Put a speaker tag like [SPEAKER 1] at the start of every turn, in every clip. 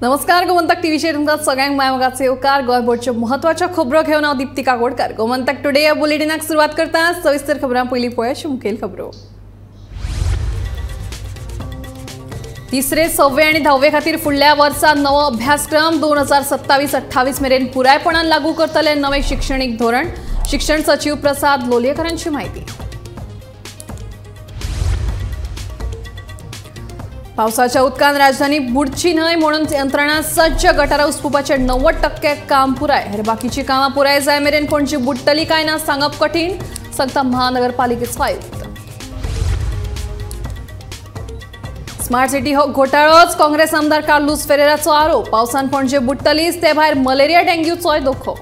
[SPEAKER 1] नमस्कार, गोमंतक टीव्हीचेर तुमकां सगळ्यांक माय मोगाचो येवकार. गोंयभरच्यो म्हत्वाच्यो खबरो घेवन हांव दीप्ती काकोडकर. गोमंतक टुडे ह्या बुलेटिनाक सुरवात करता. सविस्तर खबरां पयलीं पळय अश्यो मुखेल खबरो. तिसरे, सव्वे आनी धावे खातीर फुडल्या वर्सा नवो अभ्यासक्रम 2027-28 मेरेन पुरायपणान लागू करतले नवें शिक्षणीक धोरण. शिक्षण सचीव प्रसाद लोलयेकरांची म्हायती. पावसाच्या उदकान राजधानी बुडची न्हय म्हणून यंत्रणा सज्ज. गटारां उसपुपाचें 90% काम पुराय. हेर बाकीची कामां पुराय जाय मेरेन पणजी बुडटली काय ना सांगप कठीण, सांगता महानगरपालिकेचो आयुक्त. स्मार्ट सिटी हो घोटाळोच, काँग्रेस आमदार कार्लूस फेरेराचो आरोप. पावसान पणजे बुडटलीच, ते भायर मलेरिया डेंग्यूचोय धोको.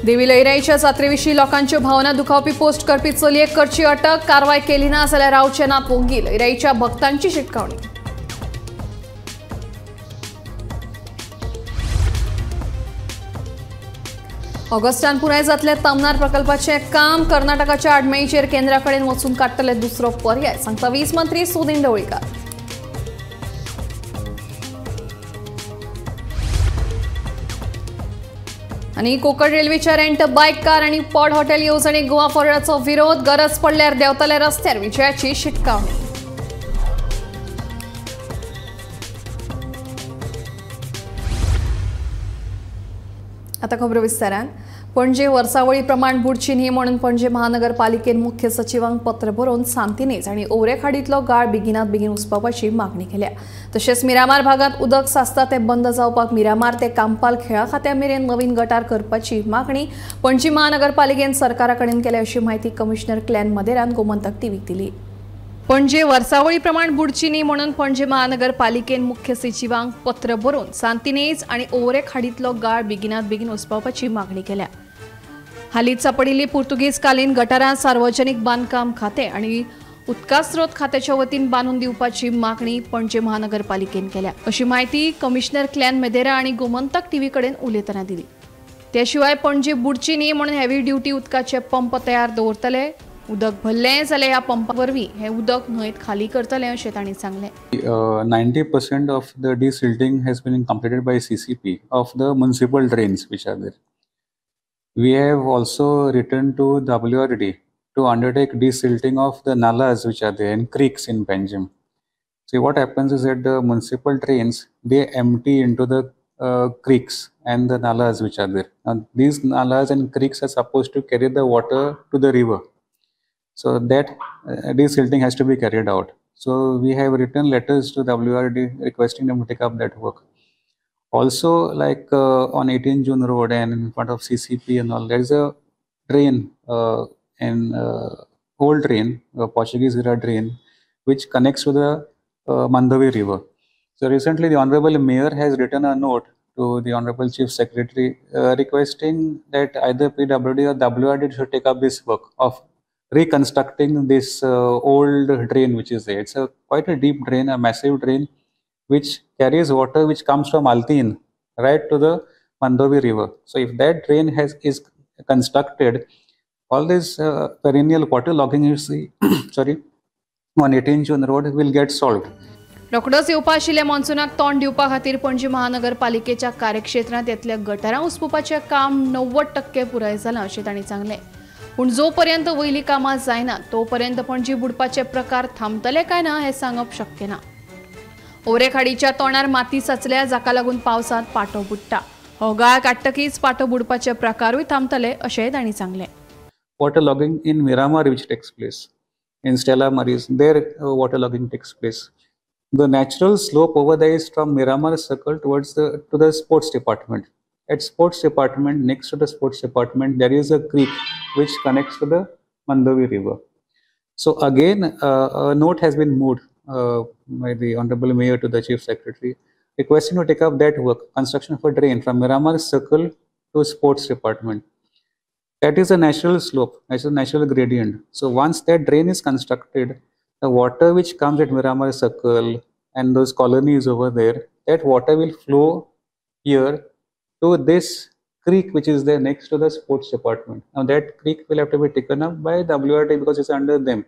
[SPEAKER 1] देवी लयराईच्या जात्रेविशीं लोकांच्यो भावना दुखावपी पोस्ट करपी चलयेक करची अटक. कारवाय केली ना जाल्यार रावचे ना पोंगी, लयराईच्या भक्तांची शिटकावणी. ऑगस्टान पुराय जातले तमनार प्रकल्पाचें काम. कर्नाटकाच्या आडमेळीचेर केंद्रा कडेन वचून काडटले दुसरो पर्याय, सांगता वीज मंत्री सुदिन ढवळीकार. आनी कोकण रेल्वेच्या रेंट बायक कार आनी पॉड हॉटेल येवजणेक गोवा फॉरवर्डाचो विरोध. गरज पडल्यार देंवतले रस्त्यार, विजयाची शिटकावणी. आता खबरो विस्तारान. पणजे वर्सावळी प्रमाण बुडची न्ही म्हणून पणजे महानगरपालिकेन मुख्य सचिवांक पत्र बरोवन सांतिनेज आनी ओवरेखाडींतलो गाळ बेगिनात बेगीन उसपावपाची मागणी केल्या. तशेंच मिरामार भागांत उदक साचता तें बंद जावपाक मिरामार ते कांपाल खेळा खात्या मेरेन नवीन गटार करपाची मागणी पणजी महानगरपालिकेन सरकारा कडेन केल्या, अशी म्हायती कमिशनर क्लॅन मदेरान गोमंतक टीव्हीक दिली. पणजे वर्सावळी प्रमाण बुडची न्ही म्हणून पणजे महानगरपालिकेन मुख्य सचिवांक पत्र बरोवन सांतिनेज आनी ओवरेखाडींतलो गाळ बेगिनात बेगीन उसपावपाची मागणी केल्या. हालींच सापडिल्ली पुर्तुगेज कालीन गटारां सार्वजनिक बांदकाम खातें आनी उदकास्रोत खात्याच्या वतीन बांदून दिवपाची मागणी पणजे महानगरपालिकेन केल्या, अशी म्हायती कमिशनर क्लॅन मेदेरा आनी गोमंतक टीव्ही कडेन उलयतना दिली. ते शिवाय पणजे बुडची न्ही म्हणून हेवी ड्युटी उदकाचे पंप तयार दवरतले. उदक भरलें जाल्यार ह्या पंपा वरवीं हें उदक न्हंयेत खाली करतले अशें तांणी सांगलें.
[SPEAKER 2] 90% of the desilting has been completed by CCP of the municipal drains which are there. We have also written to WRD to undertake desilting of the nalas which are there and creeks in Panjim. See, what happens is that the municipal drains, they empty into the creeks and the nalas which are there. Now, these nalas and creeks are supposed to carry the water to the river. So that desilting has to be carried out. So we have written letters to WRD requesting them to take up that work. Also, like on 18 June Road and in front of CCP and all, there is a drain, an old drain, a Portuguese era drain, which connects to the Mandovi River. So recently, the Honorable Mayor has written a note to the Honorable Chief Secretary requesting that either PWD or WRD should take up this work of reconstructing this old drain which is there. It's a quite a deep drain, a massive drain, which carries water which comes from Altin right to the Mandovi River. So if that drain is constructed, all this perennial water logging you see, sorry, on 18 June Road will get solved.
[SPEAKER 1] रोखडोच येवपा आशिल्ल्या मॉन्सुनाक तोंड दिवपा खातीर पणजी महानगरपालिकेच्या कार्यक्षेत्रांत येतल्या गटारां उसपुपाचें काम 90% पुराय जालां अशें तांणी सांगलें. पूण जो पर्यंत वयलीं कामां जायना तोपर्यंत पणजी बुडपाचे प्रकार थांबतले काय ना हें सांगप शक्य ना. ओवरेखाडीच्या तोंडार माती साचल्या, जाका लागून पावसांत पाटो बुडटा. हो गाळ काडटकीच पाटो बुडपाचे प्रकारूय थांबतले अशेंय तांणी सांगलें.
[SPEAKER 2] Water logging in Miramar which takes place, in Stella Maris there water logging takes place. The natural slope over there is from Miramar Circle towards to the sports department. At sports department, next to the sports department, there is a creek which connects to the Mandovi River. So again, a note has been moved by the Honorable Mayor to the Chief Secretary, requesting to take up that work, construction of a drain from Miramar Circle to sports department. That is a natural slope, natural gradient. So once that drain is constructed, the water which comes at Miramar Circle and those colonies over there, that water will flow here to this creek which is there next to the sports department. Now that creek will have to be taken up by WRD because it's under them.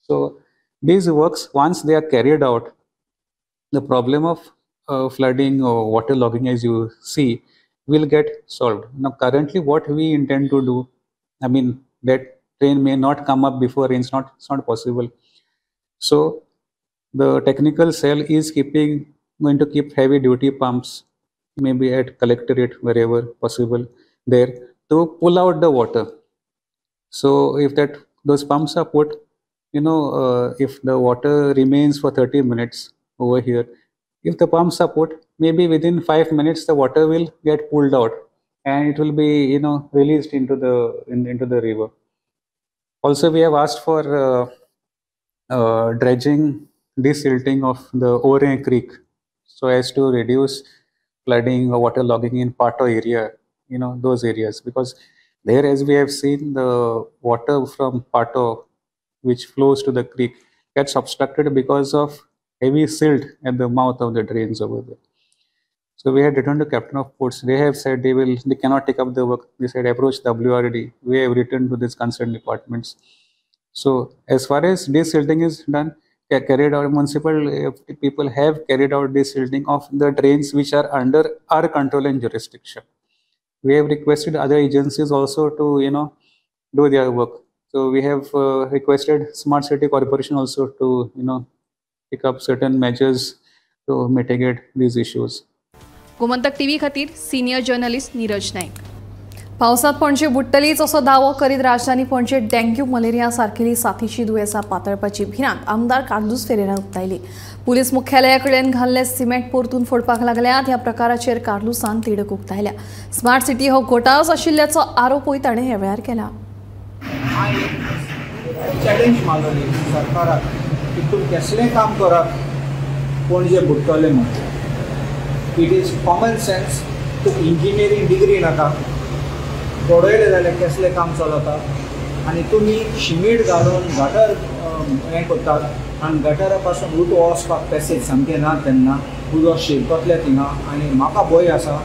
[SPEAKER 2] So these works, once they are carried out, the problem of flooding or waterlogging, as you see, will get solved. Now currently what we intend to do, I mean, that train may not come up before rains, it's not possible. So the technical cell is going to keep heavy duty pumps, maybe at collectorate, wherever possible there, to pull out the water. So if those pumps are put, you know, if the water remains for 30 minutes over here, if the pumps are put, maybe within 5 minutes the water will get pulled out and it will be, you know, released into the into the river. Also, we have asked for dredging, desilting of the Ore Creek, so as to reduce flooding or water logging in Pato area, you know, those areas, because there, as we have seen, the water from Pato, which flows to the creek, gets obstructed because of heavy silt at the mouth of the drains over there. So we had written to Captain of Ports. They have said they cannot take up the work. They said approach WRD. We have written to these concerned departments. So as far as desilting is done, carried out, municipal people have carried out desilting of the drains which are under our control and jurisdiction. We have requested other agencies also to, you know, do their work. So we have requested Smart City Corporation also to, you know, take up certain measures to mitigate these issues.
[SPEAKER 1] Gomantak TV खातीर senior journalist Neeraj Naik. पावसात पणजे बुडटलीच असो दावो करीत राजधानी Panaji dengue malaria सारकेली साथीची दुयेंसां पातळपाची भिरांत आमदार कार्लुस फेरेरान उक्तायली. Police मुख्यालया कडेन घाल्ले सिमेंट परतून फोडपाक लागल्यात. ह्या प्रकाराचेर कार्लुसान तिडक उक्तायल्या. स्मार्ट सिटी हो घोटाळोच आशिल्ल्याचो आरोपूय ताणें ह्या वेळार केला.
[SPEAKER 3] चॅलेंज मारली सरकाराक की तूं कसलें काम करात पणजे बुडटलें म्हणून. It is common sense. तुका इंजिनियरींग डिग्री नाका, पळयलें जाल्यार कसलें काम चलता आनी तुमी शिमीट घालून गटर हें करतात आनी गटरा पासून उदक वचपाक पॅसेज सामकें ना, तेन्ना उदक शिरकतलें थिंगा आनी म्हाका भंय आसा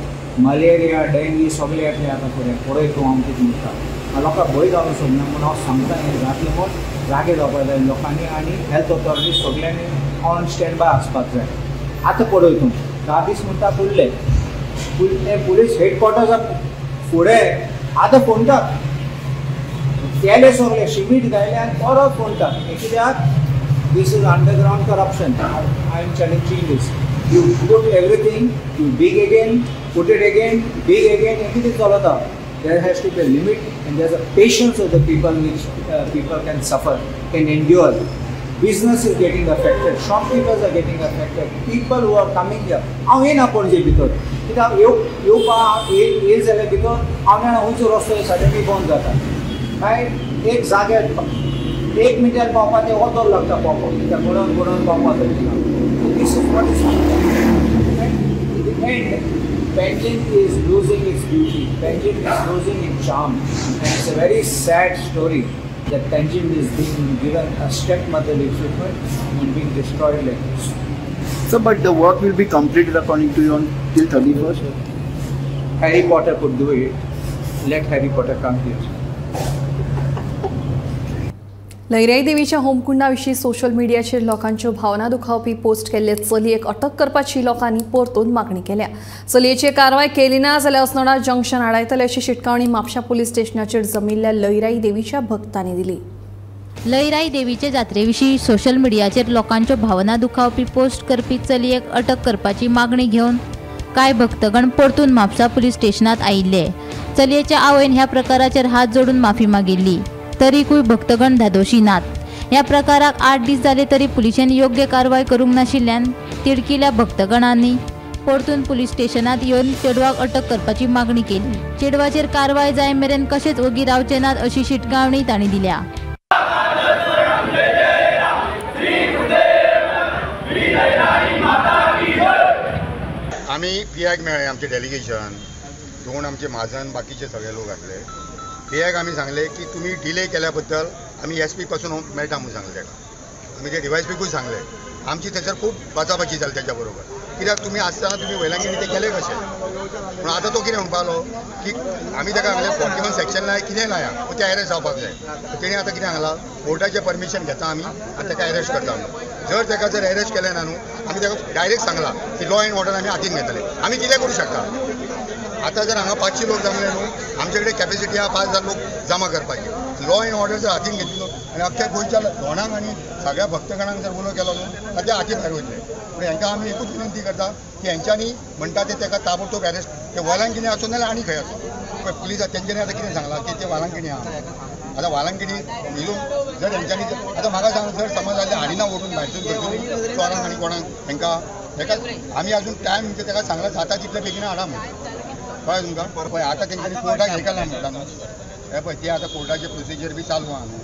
[SPEAKER 3] मलेरिया डेंगी सगळें येतलें आतां फुडें. पळय तूं हांव कितें म्हणटा, लोकांक भंय घालूंक सोदना म्हूण हांव सांगता हें जातलें म्हूण जागे जावपाक जाय लोकांनी आनी हेल्थ ऑथॉरिटी सगळ्यांनी ऑन स्टँड बाय आसपाक जाय. आतां पळय तूं 10 दीस म्हणटा फुडले पुलीस हेडक्वॉर्टर्सा फुडें आतां फोंडटात केले सगळे शिमीट घायले आनी परत फोंडटात. हें कित्याक? This is underground corruption. I am challenging this. You put everything, you dig again, put it again, dig again, हें कितें चलता? There has to be a limit and there is a patience of the people which people can suffer, can endure. Business is getting affected, shopkeepers are getting affected, people who are coming here. हांव येना पणजे भितर कित्याक येवपाक येयले जाल्यार भितर हांव जाणा खंयचो रस्तो सडनली बंद जाता. मागीर एक जाग्यार एक मिनटान पावपाक तें वोतोर लागता पावपाक, कित्याक गणोवन गणोवन पावपाक जाय. This is what is in the end. Panjim is losing its beauty, Panjim is losing its charm, and it's a very sad story that Panjim is being given a stepmotherly treatment and being destroyed like this.
[SPEAKER 4] So, but the work will be completed according to you on till 31st?
[SPEAKER 3] Harry Potter could do it. Let Harry Potter come here.
[SPEAKER 1] Lairai देवीच्या होमकुंडाविशीं social मिडियाचेर लोकांच्यो भावना दुखावपी post केल्ले चलयेक अटक करपाची लोकांनी परतून मागणी केल्या. चलयेचेर कारवाय केली ना जाल्यार अस्नोडा जंक्शन आडायतले अशी शिटकावणी म्हापशा पुलीस स्टेशनाचेर जमिल्ल्या लयराई देवीच्या भक्तांनी दिली.
[SPEAKER 5] लयराई देवीचे जात्रेविशीं सोशल मिडियाचेर लोकांच्यो भावना दुखावपी पोस्ट करपी चलयेक अटक करपाची मागणी घेवन कांय भक्तगण परतून म्हापसा पुलीस स्टेशनांत आयिल्ले. चलयेच्या आवयन ह्या प्रकाराचेर हात जोडून माफी मागिल्ली, तरीकूय भक्तगण धादोशी नात. ह्या प्रकाराक 8 दीस जाले तरी पुलिशेन योग्य कारवाय करूंक नाशिल्ल्यान तिडकिल्या भक्तगणांनी परतून पुलीस स्टेशनांत येवन चेडवाक अटक करपाची मागणी केली. चेडवाचेर कारवाय जाय मेरेन कशेंच ओगी रावचे नात अशी शिटकावणी तांणी दिल्या.
[SPEAKER 6] आमी पीआयक मेळ्ळे, आमचे डेलिगेशन दोन आमचे म्हाजन बाकीचे सगळे लोक आसले. पीआयक आमी सांगले की तुमी डिले केल्या बद्दल आमी एस पी पासून मेळटा म्हणून सांगले ताका. आमी ते डिवायस पीकूय सांगले. आमची थंयसर खूब बाचाबाची जाली तेच्या बरोबर की कित्याक तुमी आसतना तुमी वयलांगिणी ते केले कशें. पूण आतां तो कितें म्हणपालो की आमी ताका सांगलें 41 सेक्शन लाय कितें लाया ते अरेस्ट जावपाक जाय. तेणी आतां कितें सांगलां कोर्टाचें परमिशन घेता आमी आनी ताका अरेस्ट करता म्हणून. जर ताका जर अरेस्ट केलें ना न्हू आमी ताका डायरेक्ट सांगलां की लॉ एंड ऑर्डर आमी हातीन घेतले, आमी कितें करूं शकता. आतां जर हांगा 500 लोक जमले न्हू आमचे कडेन कॅपेसिटी आहा 5000 लोक जमा करपाची. लॉ एंड ऑर्डर जर हातीन घेतलो आनी अख्ख्या गोंयच्या धोणांक आनी सगळ्या भक्तगणांक जर उलो केलो न्हू जाल्यार ते हाती भायर वयतले. पूण हांकां आमी एकूच विनंती करता की हेंच्यांनी म्हणटा ते ताका ताबडतोब अरेस्ट, ते वालांकिणी आसूं नाल्यार आनी खंय आसूं. पळय पुलीस तेंच्यांनी आतां कितें सांगलां की ते वालांकिणी आहा. आतां वालांकिणी इलून जर हेंच्यांनी आतां म्हाका सांग जर समज जाल्यार हाडिना ओडून भायरसून खंयसून चोरांक आनी कोणाक हेंकां हेका आमी अजून टायम म्हणजे ताका सांगला जाता तितले बेगीन हाडा म्हणून. कळ्ळें तुमकां? पळय आतां तेंच्यांनी कोर्टाक हें केलां म्हणटा न्हू, हें पळय ते आतां कोर्टाचें प्रोसिजर बी चालू आहा न्हू,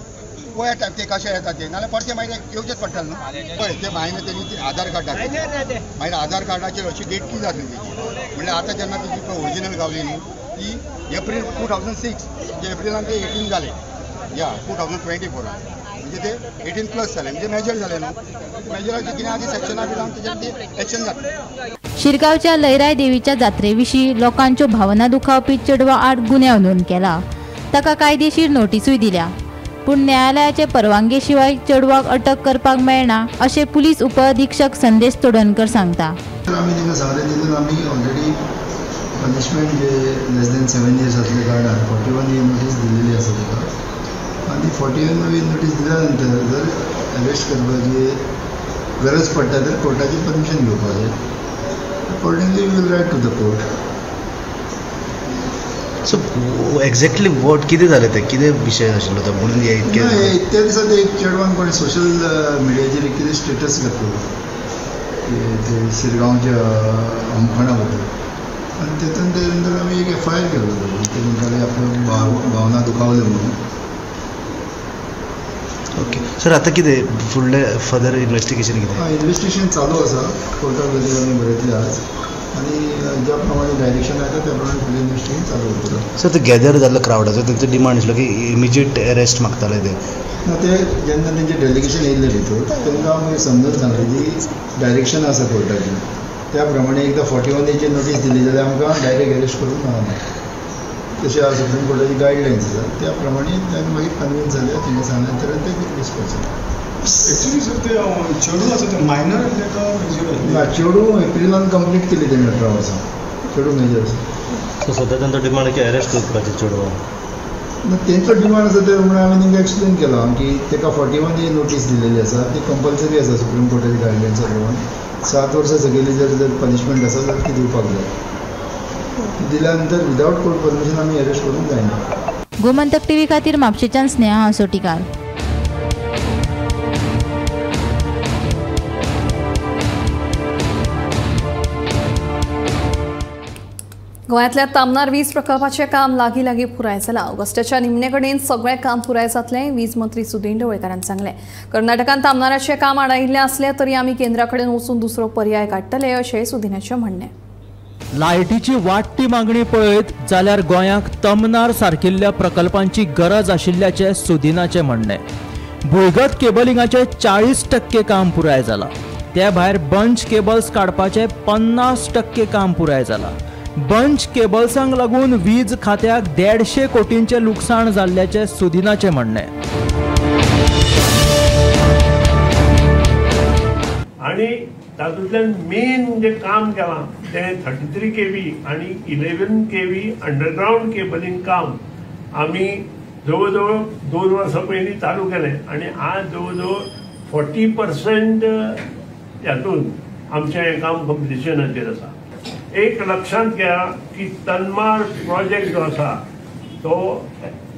[SPEAKER 6] पळय टायम ते कशें येता ते, नाल्यार परते मागीर येवचेच पडटलें न्हू. पळय ते मागीर तेणी आधार कार्ड दाखयलें, मागीर आधार कार्डाचेर अशी डेट कितें जातली तेजी, म्हणल्यार आतां जेन्ना तेजी पळय ओरिजिनल गावली न्हू ती एप्रील 2006 म्हणजे एप्रिलान ते 18 जाले या 2024 म्हणजे ते 18 प्लस जाले म्हणजे मेजर जाले न्हू. मेजराचे कितें आदी सेक्शनां बी लावन तेजेर ते एक्शन जातलें.
[SPEAKER 5] शिरगांवच्या लयराय देवीच्या जात्रेविशीं लोकांच्यो भावना दुखावपी चेडवा आड गुन्यांव नोंद केला. ताका कायदेशीर नोटिसूय दिल्या, पूण न्यायालयाचे परवानगे शिवाय चेडवाक अटक करपाक मेळना अशें पुलीस उपअधिक्षक संदेश तोडणकर सांगता.
[SPEAKER 7] आमी तांकां सांगलें तितून आमी ऑलरेडी पनिशमेंट जे लेस दॅन 7 इयर्स आसले कारणान 41 ए नोटीस दिलेली आसा ताका आनी 41 ए नोटीस दिल्या नंतर जर अरेस्ट करपाची गरज पडटा तर कोर्टाची परमिशन घेवपाक जाय. Accordingly we will write to the court.
[SPEAKER 8] So exactly what कितें जालें तें, कितें विशय आशिल्लो तो म्हणून हे इतके
[SPEAKER 7] त्या दिसा ते एक चेडवान कोणी सोशल मिडियाचेर कितें स्टेटस घातलो ते शिरगांवच्या होमखणा बद्दल आनी तेतून ते नंतर आमी एक एफ I R केलो. ते म्हणटाले आपल्यो भावना दुखावल्यो म्हणून.
[SPEAKER 8] ओके सर, आतां कितें फुडलें फर्दर इन्वेस्टिगेशन कितें?
[SPEAKER 7] इन्वेस्टिगेशन चालू आसा, कोर्टाक गजाल आमी बरयतले आज आनी ज्या प्रमाणे डायरेक्शन येता त्या प्रमाणे फुडलें इन्वेस्टिगेशन चालू उरतलें.
[SPEAKER 8] सर ते गॅदर जाल्लो क्रावडाचो तेंचो डिमांड आशिल्लो की इमिजिएट अरेस्ट मागताले ते.
[SPEAKER 7] ना ते जेन्ना तेंचें डेलिगेशन येयल्लें भितर तांकां मागीर समजून सांगलें जी डायरेक्शन आसा कोर्टाची त्या प्रमाणे एकदां 41 एची नोटीस दिली जाल्यार आमकां डायरेक्ट अरेस्ट करूंक मेळना. तशें आज सुप्रीम कोर्टाची गायडलायन्स आसा त्या प्रमाणे तांकां मागीर कन्विन्स जाले तेंकां सांगलें तर ते डिस्पोज जाले.
[SPEAKER 9] एक्चुअली सर ते चेडूं आसा ते मायनर ताका मेजर
[SPEAKER 7] ना, चेडूं एप्रिलान कंप्लीट केली तेणें 18 वर्सां, चेडूं मेजर आसा.
[SPEAKER 10] सो सद्या तांचो डिमांड की अरेस्ट करपाचें चेडवाक?
[SPEAKER 7] ना तेंचो डिमांड आसा ते म्हणून हांवें तांकां एक्सप्लेन केलां की ताका 41 ए नोटीस दिलेली आसा ती कंपल्सरी आसा सुप्रीम कोर्टाच्या गायडलायन्सा प्रमाण 7 वर्सां सकयली जर जर पनिशमेंट आसा जाल्यार ती दिवपाक जाय. ती दिल्या नंतर विदावट कोर्ट परमिशन आमी अरेस्ट करूंक जायना.
[SPEAKER 5] गोमंतक टीव्ही खातीर म्हापशेंच्यान स्नेहा आसोटीकार.
[SPEAKER 1] गोंयांतल्या तामनार वीज प्रकल्पाचें काम लागीं लागीं पुराय जालां. ऑगस्टाच्या निमणे कडेन सगळें काम पुराय जातलें, वीज मंत्री सुदीन ढवळीकारान सांगलें. कर्नाटकान तामनाराचें काम आडायिल्लें आसलें तरी आमी केंद्रा कडेन वचून दुसरो पर्याय काडटले अशें सुदिनाचें म्हणणें.
[SPEAKER 11] लायटीची वाडटी मागणी पळयत जाल्यार गोंयांक तमनार सारकिल्ल्या प्रकल्पांची गरज आशिल्ल्याचें सुदिनाचें म्हणणें. भुंयगत केबलिंगाचें 40% काम पुराय जालां. ते भायर बंच केबल्स काडपाचें 50% काम पुराय जालां. बंच केबल्सांक लागून वीज खात्याक 150 कोटींचें लुकसाण जाल्ल्याचें सुदिनाचें म्हणणें.
[SPEAKER 12] आनी तातूंतल्यान मेन जे काम केलां तें 33 kV आनी 11 kV underground cabling काम आमी जवळ जवळ 2 वर्सां पयलीं चालू केलें आनी आज जवळ जवळ 40% हातून आमचें हें काम कंप्लिशनाचेर आसा. एक लक्षांत घ्या की तन्मार प्रोजेक्ट जो आसा तो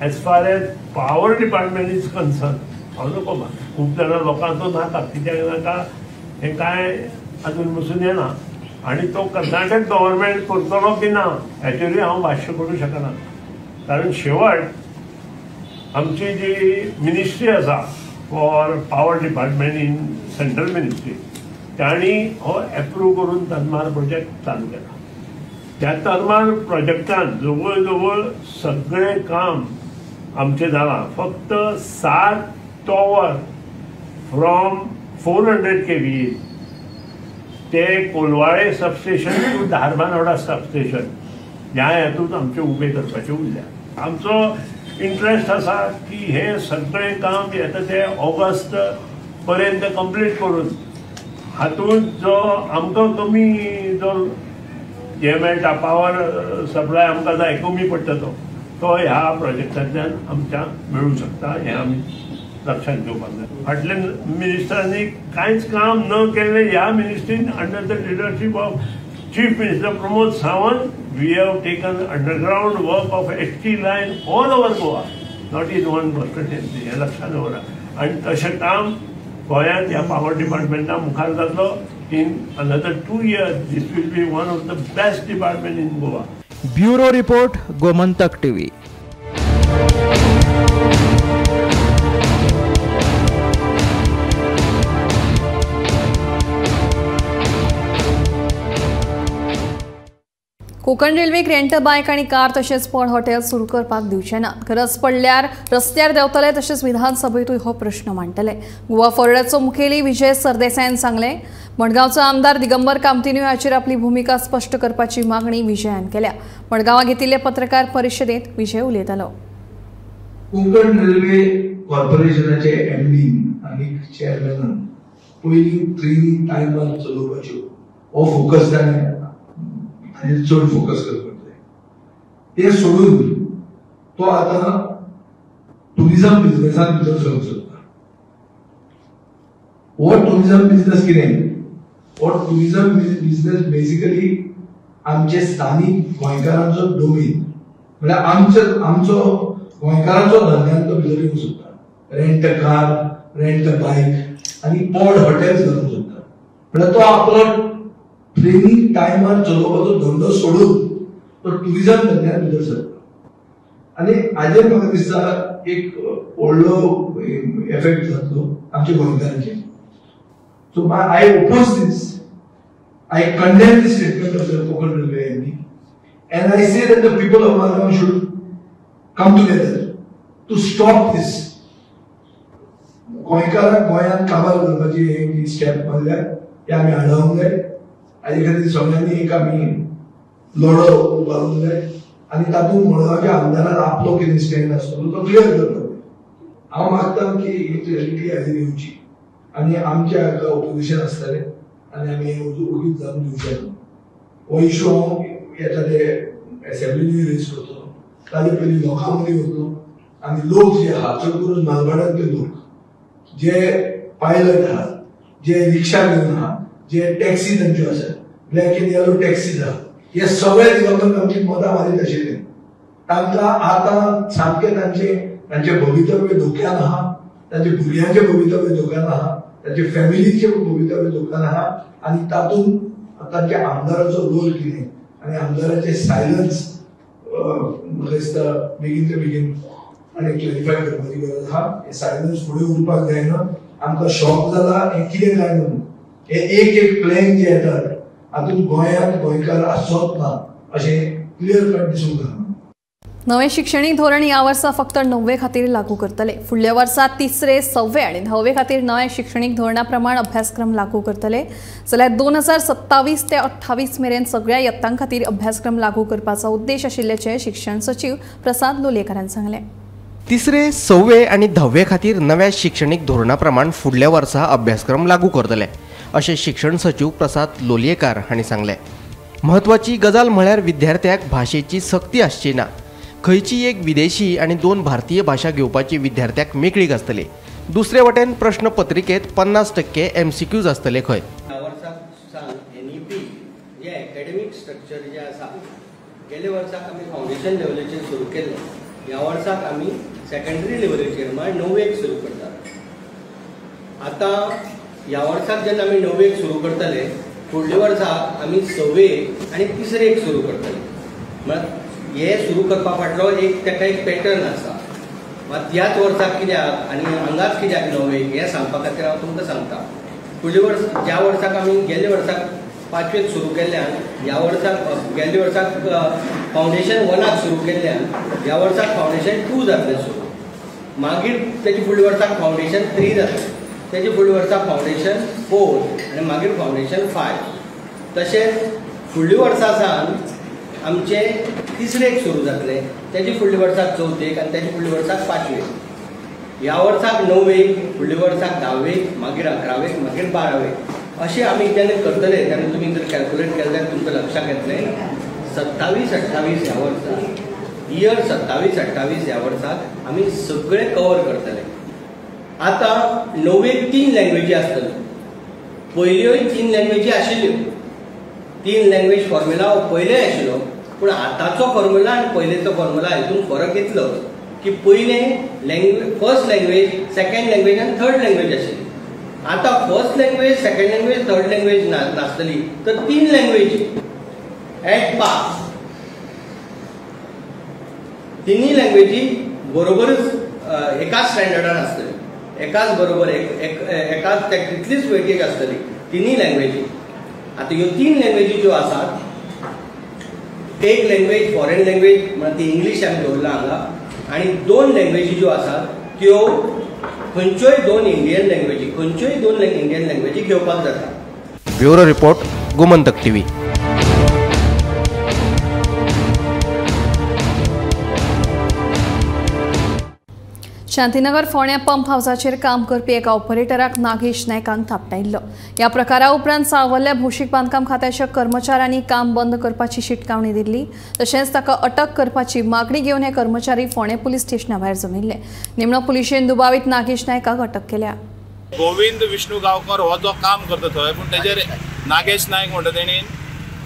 [SPEAKER 12] as far as power department is concern हांव नको खूब जाणां लोकांचो नाका कित्याक नाका हें कांय अजून बसून येना आनी तो कर्नाटक गव्हर्मेंट करतलो की ना हेचेरूय हांव भाश्य करूं शकना, कारण शेवट आमची जी मिनिस्ट्री आसा for power department in central ministry तांणी हो एप्रूव करून तन्मार प्रोजेक्ट चालू केला. त्या तन्मार प्रोजेक्टान जवळ जवळ सगळें काम आमचें जालां. फक्त 7 tower from 400 kV ते Colvale substation to Dharbandora substation ह्या हेतून आमचे उबे करपाचे उरल्या. आमचो इंट्रस्ट आसा की हे सगळें काम येता ते ऑगस्ट पर्यंत कंप्लीट करून हातूंत जो आमकां कमी जो हें मेळटा पावर सप्लाय आमकां जाय कमी पडटा तो तो ह्या प्रोजेक्टांतल्यान आमच्या मेळूंक शकता हें आमी लक्षात घेवपाक जाय. फाटल्या मिनिस्टरांनी कांयच काम न केल्लें ह्या मिनिस्ट्रीन under the leadership of chief minister Pramod Sawant we have taken underground work of HT line all over Goa, not in one constituency, हें लक्षात दवरा. आनी तशें काम गोंयांत ह्या पावर डिपार्टमेंटा मुखार जातलो. In another 2 years this will be one of the best department in Goa.
[SPEAKER 11] Bureau report, Gomantak TV.
[SPEAKER 1] Konkan रेल्वेक रेंट बायक आनी कार तशेंच पड हॉटेल सुरू करपाक दिवचे ना. गरज पडल्यार रस्त्यार देंवतले तशेंच विधानसभेतूय हो प्रश्न मांडटले. गोवा फॉरवर्डाचो मुखेली विजय सरदेसायान सांगलें. मडगांवचो आमदार दिगंबर कामतीनूय हाचेर आपली भुमिका स्पश्ट करपाची मागणी विजयान केल्या. मडगांवां घेतिल्ले पत्रकार परिशदेंत विजय उलयतालो.
[SPEAKER 13] कोंकण रेल्वे कॉर्पोरेशनाचे एमडी आनी चेअरमॅनान पयलीं ट्रेनी टायमार चलोवपाच्यो हो फोकस ताणें आनी चड फोकस करपाक जाय. ते सोडून तो आतां टुरिजम बिजनेसान भितर सरूंक सोदता. हो टुरिजम बिजनेस कितें? हो टुरिजम बिजनेस बेसिकली आमचे स्थानीक गोंयकारांचो डोमेन, म्हळ्यार आमचो गोंयकारांचो धंद्यान तो भितर येवंक सोदता. Rent a car, rent a bike आनी पॉड हॉटेल्स घालूंक सोदता. म्हळ्यार तो आपलो ट्रेनी टायमार चलोवपाचो धंदो सोडून तो टुरिजम धंद्यान भितर सरता. आनी हाजेर म्हाका दिसता एक व्हडलो एफेक्ट जातलो आमच्या गोंयकारांचेर. So I oppose this. I condemn this statement of the Konkan Railway MD, and I say that the people of Margao should come together to stop this. गोंयकारांक गोंयांत काबार करपाची ही स्टेप मारल्या ती आमी आडावंक जाय. हाजे खातीर सगळ्यांनी एक आमी लढो उबारूंक जाय आनी तातूंत मडगांवच्या आमदारान आपलो कितें स्टँड आसतलो तो क्लियर करपाक जाय. हांव मागता की ही क्लॅरिटी हाजेर येवची आनी आमच्या हाका ओपोजिशन आसतलें आनी आमी हें ओगीच जावन दिवचें ना. हो इशू हांव येता ते एसेंब्लीनूय रेज करतलो, ताजे पयलीं लोकां मदीं वतलो आनी लोक जे आहा चड करून मालवाडांतले लोक जे पायलट आहात, जे रिक्षा घेवन आहा, जे टॅक्सी तांच्यो आसात, ब्लॅक एंड येलो टॅक्सीज आहा, हे सगळे दिगंबर आमची मतां मारीत आशिल्ले. तांकां आतां सामकें तांचें भवितव्य धोक्यान आहा, तांचे भुरग्यांचें भवितव्य धोक्यान आहा, तांचे फॅमिलीचें भवितव्य धोक्यान आहा. आनी तातूंत तांच्या आमदाराचो रोल कितें आनी आमदाराचें सायलन्स म्हाका दिसता बेगीन ते बेगीन आनी क्लॅरिफाय करपाची गरज आहा. हें सायलन्स फुडें उरपाक जायना. आमकां शॉक जाला हें कितें काय म्हणून. हे एक एक प्लॅन जे येतात हातूंत गोंयांत गोंयकार आसचोच ना अशें क्लियर कट दिसूंक जाय.
[SPEAKER 1] नवें शिक्षणीक धोरण ह्या वर्सा फक्त 9वे खातीर लागू करतले. फुडल्या वर्सा 3रे, 6वे आनी 10वे खातीर नव्या शिक्षणीक धोरणा प्रमाण अभ्यासक्रम लागू करतले. जाल्यार 2027 ते 28 मेरेन सगळ्या यत्तां खातीर अभ्यासक्रम लागू करपाचो उद्देश आशिल्ल्याचें शिक्षण सचीव प्रसाद लोलयेकारान सांगलें.
[SPEAKER 14] 3रे, 6वे आनी 10वे खातीर नव्या शिक्षणीक धोरणा प्रमाण फुडल्या वर्सा अभ्यासक्रम लागू करतले अशें शिक्षण सचीव प्रसाद लोलयेकार हांणी सांगलें. म्हत्वाची गजाल म्हळ्यार विद्यार्थ्याक भाशेची सक्ती आसची ना. खंयची एक विदेशी आनी 2 भारतीय भाशा घेवपाची विद्यार्थ्याक मेकळीक आसतली. दुसरे वटेन प्रश्नपत्रिकेत 50% MCQs आसतले खंय.
[SPEAKER 15] ह्या वर्साक सावन NEP जे एकेडमीक स्ट्रक्चर जे आसा, गेल्या वर्साक आमी फावंडेशन लेवलीचेर सुरू केल्लें, ह्या वर्साक आमी सेकेंडरी लेवलीचेर म्हळ्यार 9वेक सुरू करतात. आतां ह्या वर्साक जेन्ना आमी 9वेक सुरू करतले, फुडल्या वर्साक आमी 6वेक आनी 3रेक सुरू करतले. म्हळ्यार हे सुरू करपा फाटलो एक ताका एक पॅटर्न आसा. मात ह्याच वर्साक कित्याक आनी हांगाच कित्याक 9वेक हें सांगपा खातीर हांव तुमकां सांगता. फुडल्या वर्स ज्या वर्साक आमी गेल्ल्या वर्साक 5वेक सुरू केल्ल्यान ह्या वर्साक गेल्ल्या वर्साक फावंडेशन 1 सुरू केल्ल्यान ह्या वर्साक फावंडेशन 2 जातलें सुरू, मागीर तेजे फुडल्या वर्साक फावंडेशन 3 जातलें, तेजे फुडल्या वर्साक फावंडेशन 4 आनी मागीर फावंडेशन 5. तशेंच फुडल्या वर्सा सावन आमचें तिसरेक सुरू जातलें, तेजे फुडल्या वर्साक चवथेक आनी तेजे फुडल्या वर्साक पांचवेक. ह्या वर्साक णवेक, फुडल्या वर्साक धावेक, मागीर अकरावेक, मागीर बारावेक अशें आमी जेन्ना करतले तेन्ना तुमी जर कॅल्कुलेट केलें जाल्यार तुमकां लक्षाक येतलें 27 28 ह्या वर्सा इयर 27 28 ह्या वर्साक आमी सगळें कवर करतले. आतां णवेक 3 लँग्वेजी आसतल्यो, पयल्योय 3 लँग्वेजी आशिल्ल्यो, 3 लँग्वेज फॉर्म्युला हो पयलेय आशिल्लो, पूण आतांचो फॉर्म्युला आनी पयलेचो फॉर्म्युला हितून फरक इतलो की पयलें language first language, second language आनी थर्ड लँग्वेज आशिल्ली. आतां first language, second language, third language नासतली, तर 3 लँग्वेज एट पास, तिनूय लँग्वेजी बरोबरच एकाच स्टँडर्डान आसतली, एकाच बरोबर एकाच तितलीच वेटेज आसतली तिनूय लँग्वेजी. आतां ह्यो 3 लँग्वेजी ज्यो आसात, एक लँग्वेज फॉरेन लँग्वेज म्हणल्यार ती इंग्लीश आमी दवरला हांगा, आनी 2 लँग्वेजी ज्यो आसात त्यो खंयच्योय 2 इंडियन लँग्वेजी, खंयच्योय 2 इंडियन लँग्वेजी घेवपाक जाता.
[SPEAKER 14] Bureau report, Gomantak TV.
[SPEAKER 1] Shantinagar फोंड्या पंप हावसाचेर काम करपी एका ऑपरेटराक नागेश नायकान थापटायिल्लो. ह्या प्रकारा उपरांत सावल्ल्या भौशीक बांदकाम खात्याच्या कर्मचाऱ्यांनी काम बंद करपाची शिटकावणी दिल्ली. तशेंच ताका अटक करपाची मागणी घेवन हे कर्मचारी फोंडें पुलीस स्टेशना भायर जमिल्ले. निमणो पुलिशेन दुबावीत नागेश नायकाक अटक केल्या.
[SPEAKER 16] गोविंद विष्णू गांवकर हो जो काम करता थंय, पूण तेजेर नागेश नायक म्हणटा तेणीन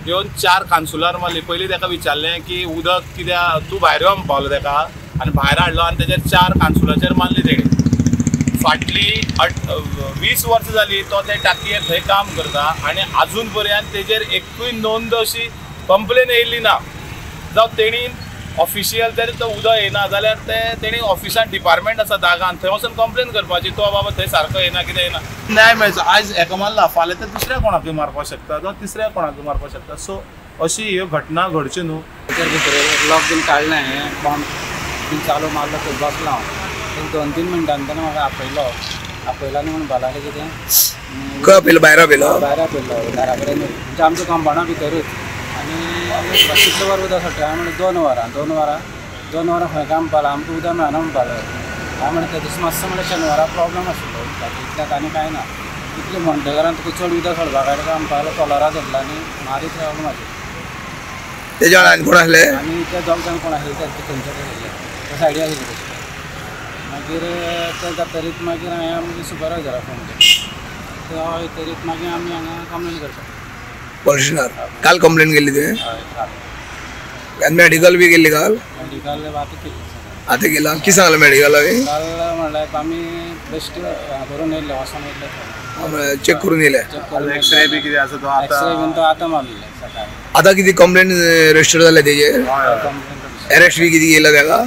[SPEAKER 16] येवन 4 कान्सुलार मारली. पयलीं ताका विचारलें की उदक कित्याक तूं भायर यो पावलो ताका, आनी भायर हाडलो आनी तेजेर 4 कान्सुलाचेर मारली तेणी. फाटली 20 वर्सां जाली तो ते टाकयेर थंय काम करता आनी आजून पर्यंत तेजेर एकूय नोंद अशी कंप्लेन येयल्ली ना. जावं तेणी ऑफिशियल जर तो उदक येना जाल्यार ते तेणी ऑफिसान डिपार्टमेंट आसा दागान थंय वचून कंप्लेन करपाची, तो बाबा थंय सारको येना कितें येना. न्याय मेळचो. आयज एका मारला, फाल्यां ते दुसऱ्या कोणाकूय मारपाक शकता जावं तिसऱ्या कोणाकूय मारपाक शकता. सो अशी ह्यो घटना घडच्यो न्हू.
[SPEAKER 17] लॉक बीन काडलें, हें पंप बीन चालू मारलो, थंय बसलो हांव. एक 2-3 मिनटां ताणें म्हाका आपयलो, आपयलो आनी म्हणपाक लागलें कितें,
[SPEAKER 13] खंय आपयलो? भायर आपयलो,
[SPEAKER 17] भायर आपयलो घरा कडेन, म्हणजे आमच्या कंपावंडा भितरूच. आनी कितले वर उदक सोडटा? हांवें म्हणलें 2 वरां. 2 वरां 2 वरां खंय काम म्हणपाक लागलो, आमकां उदक मेळना म्हणपाक लागलो. हांवें म्हणलें त्या दिसा मातसो म्हणल्यार शेनवारा प्रॉब्लम आशिल्लो उदकाचो, इतल्याक आनी कांय ना. इतलें म्हणटकरान तुका चड उदक सोडपाक काडटा म्हणपाक लागलो, कॉलरा धरला आनी मारीत रावलो म्हाजेर.
[SPEAKER 13] तेज्या वेळार आनी कोण आसले?
[SPEAKER 17] आनी ते दोग जाण कोण आसले ते थंयचे आशिल्ले, ते सायडी आशिल्ले तशे. मागीर ते जातरीत मागीर हांवें आमगे सुपरवायजराक फोन केलो, तो येतरीत मागीर आमी हांगा कंप्लेन करता
[SPEAKER 13] पुलीस. काल कंप्लेन केल्ली तुवें?
[SPEAKER 17] हय, काल.
[SPEAKER 13] आनी मेडिकल बी केल्ली काल?
[SPEAKER 17] मेडिकल आतां केल्ली.
[SPEAKER 13] आतां केला? कितें सांगलें मेडिकला बी?
[SPEAKER 17] काल म्हणल्यार आमी बेश्ट करून येयल्ले, वचोन येयल्ले,
[SPEAKER 13] चॅक करून येयले.
[SPEAKER 16] एक्सरे बी कितें आसा तो आतां?
[SPEAKER 17] एक्सरे बीन तो आतां मारलेले सकाळीं.
[SPEAKER 13] आतां कितें कंप्लेन रजिस्टर जाल्या तेजेर? अरेस्ट बी कितें केला ताका?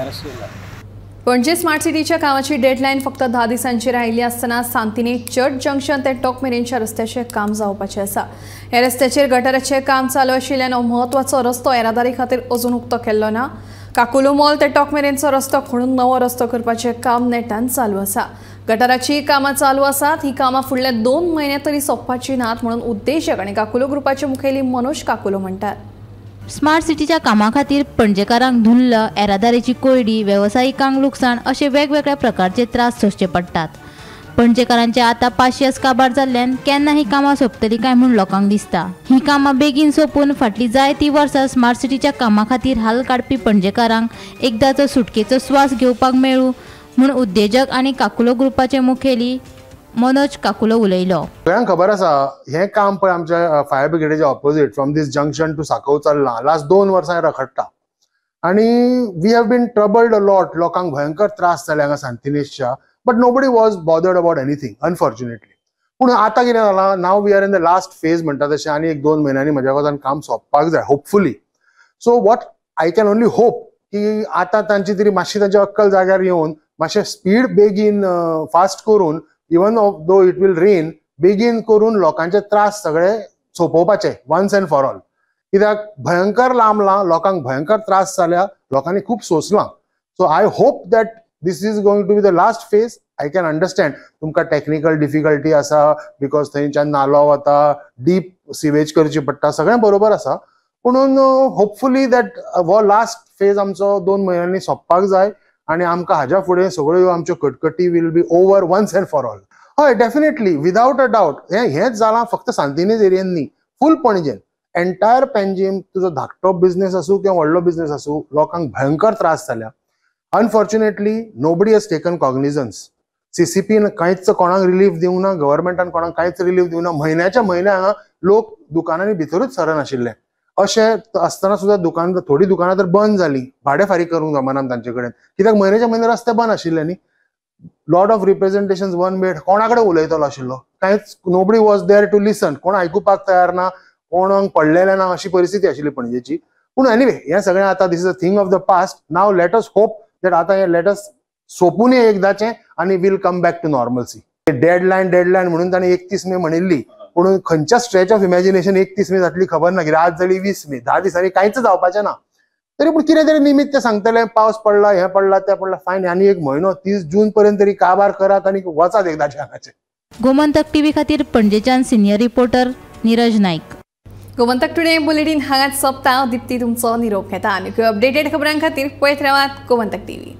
[SPEAKER 17] अरेस्ट केला.
[SPEAKER 1] पणजे स्मार्ट सिटीच्या कामाची डेडलायन फक्त 10 दिसांचेर आयिल्ली आसतना सांतिनी चर्च जंक्शन ते टोक मेरेनच्या रस्त्याचें काम जावपाचें आसा. ह्या रस्त्याचेर गटाराचें काम चालू आशिल्ल्यान हो म्हत्वाचो रस्तो येरादारी खातीर अजून उक्तो केल्लो ना. काकुलो मॉल ते टोक मेरेनचो रस्तो खणून नवो रस्तो करपाचें काम नेटान चालू आसा. गटाराचीं कामां चालू आसात. ही कामां फुडले 2 म्हयने तरी सोंपपाची नात म्हणून उद्देजक आनी काकुलो ग्रुपाचे मुखेली मनोज काकुलो म्हणटात.
[SPEAKER 5] स्मार्ट सिटीच्या कामा खातीर पणजेकारांक धुल्ल, येरादारीची कोंयडी, वेवसायिकांक लुकसाण अशे वेगवेगळ्या प्रकारचे त्रास सोंसचे पडटात. पणजेकारांचे आतां पाशियेस काबार जाल्ल्यान केन्ना ही कामां सोंपतली काय म्हूण लोकांक दिसता. ही कामां बेगीन सोंपून फाटलीं जायतीं वर्सां स्मार्ट सिटीच्या कामा खातीर हाल काडपी पणजेकारांक एकदांचो सुटकेचो स्वास घेवपाक मेळूं म्हूण उद्देजक आनी काकुलो ग्रुपाचे मुखेली मनोज काकुलो उलयलो.
[SPEAKER 18] सगळ्यांक खबर आसा हें काम पळय आमच्या फायर ब्रिगेडीच्या opposite from this junction to Sanquem चल्लां लास्ट 2 वर्सां रखडटा आनी we have been troubled a lot. लोकांक भयंकर त्रास जाले हांगा सांतिनेजच्या, but nobody was bothered about anything unfortunately. पूण आतां कितें जालां, now we are in the last phase म्हणटा तशें, आनी 1-2 म्हयन्यांनी म्हज्या कोतान काम सोंपपाक जाय hopefully. So what I can only hope की आतां तांची तरी मातशी तांची अक्कल जाग्यार येवन मातशें स्पीड बेगीन फास्ट करून, even though it will rain, बेगीन करून लोकांचे त्रास सगळे सोंपोवपाचे वन्स एंड फॉर ऑल. कित्याक भयंकर लांबलां, लोकांक भयंकर त्रास जाल्या, लोकांनी खूब सोंसलां. So I hope that this is going to be the last phase. I can understand तुमकां टॅक्निकल डिफिकल्टी आसा because थंयच्यान नालो वता, डीप सिवेज करची पडटा, सगळें बरोबर आसा. पुणून होपफुली that हो लास्ट फेज आमचो 2 म्हयन्यांनी सोंपपाक जाय आनी आमकां हाज्या फुडें सगळ्यो आमच्यो कटकटी will be over once and for all. हय, डेफिनेटली विदावट अ डावट हेंच जालां फक्त सांतिनेज एरियेन न्ही, फूल पणजेन, एंटायर पेंजीम, तुजो धाकटो बिझनेस आसूं किंवा व्हडलो बिझनेस आसूं, लोकांक भयंकर त्रास जाल्या. Unfortunately nobody has taken cognizance. सीसीपीन कांयच कोणाक रिलीफ दिवंक ना, गव्हर्मेंटान कोणाक कांयच रिलीफ दिवंक ना. म्हयन्याच्या म्हयन्या हांगा लोक दुकानांनी भितरूच सरनाशिल्ले. अशें आसतना सुद्दां दुकान, थोडीं दुकानां तर बंद जालीं, भाडें फारीक करूंक जमना तांचे कडेन, कित्याक म्हयन्याच्या म्हयने रस्ते बंद आशिल्ले न्ही. Lot of representation were made, कोणा कडेन उलयतलो आशिल्लो कांयच, nobody was there to listen, कोण आयकुपाक तयार ना, कोणाक पडलेलें ना, अशी परिस्थिती आशिल्ली पणजेची. पूण एनिवे हें सगळें आतां this is a thing of the past. Now let us hope that आतां हें let us सोंपून एकदाचें आनी will come back to normalcy. Deadline म्हणून ताणें 31 मे म्हणिल्ली, पूण खंयच्या स्ट्रेच ऑफ इमॅजिनेशन 31 मे जातली खबर ना, कित्याक आज जाली 20 मे, 10 दिसांनी कांयच जावपाचें ना. तरी पूण कितें तरी निमित्त सांगतले, पावस पडला, हें पडला, तें पडला, फायन. आनी एक म्हयनो 30 जून पर्यंत तरी काबार करात आनी वचात एकदाचें हांगाचें.
[SPEAKER 5] गोमंतक टीव्ही खातीर पणजेच्यान senior reporter Niraj Naik.
[SPEAKER 1] Gomantak today bulletin हांगाच सोंपता. दीप्ती तुमचो निरोप घेता आनी अपडेटेड खबरां खातीर पळयत रावात गोमंतक टीव्ही.